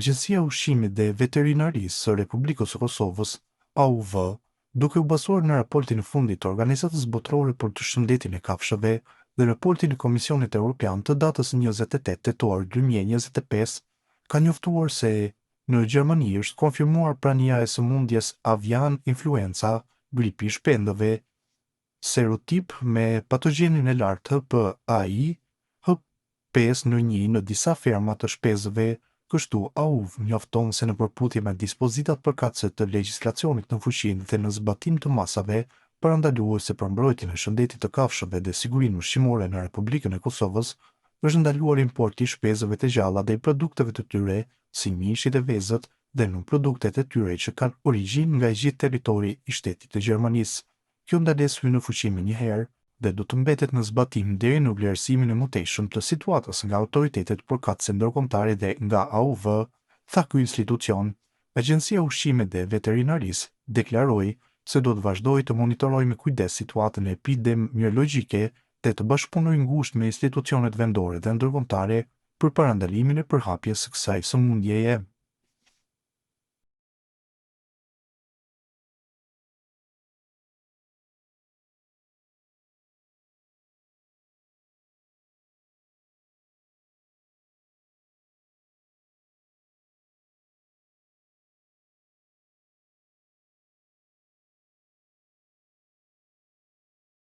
Agjencia e Ushqimit dhe Veterinarisë së Republikës së Kosovës, AUV, duke u bazuar në raportin e fundit të Organizatës Botërore për të Shëndetin e Kafshëve dhe raportin e Komisionit Europian të datës 28 tetor 2025, ka njoftuar se në Gjermani është konfirmuar prania e sëmundjes Avian Influenza, gripi i shpendëve, serotip me patogjenin e lartë HPAI, H5N1 në disa ferma të shpezëve, kështu AUV njofton se në përputhje me dispozitat përkatëse të legjislacionit në fuqi dhe në zbatim të masave parandaluese për mbrojtjen e shëndetit të kafshëve dhe sigurinë ushqimore në Republikën e Kosovës, është ndaluar importi i shpezëve të gjalla dhe i produkteve të tyre, si mishi dhe vezët dhe nënproduktet e tyre që kanë origjinë nga i gjithë territori i shtetit të Gjermanisë. Kjo ndalesë hyn në fuqi menjëherë dhe do të mbetet në zbatim deri në vlerësimin e mëtejshëm të situatës nga autoritetet përkatëse ndërkombëtare dhe nga AUV, tha ky institucion. Agjencia e Ushqimit dhe Veterinarisë deklaroi se do të vazhdojë të monitorojë me kujdes situatën epidemiologjike dhe të bashkëpunojë ngushtë me institucionet vendore dhe ndërkombëtare për parandalimin e përhapjes së kësaj sëmundjeje.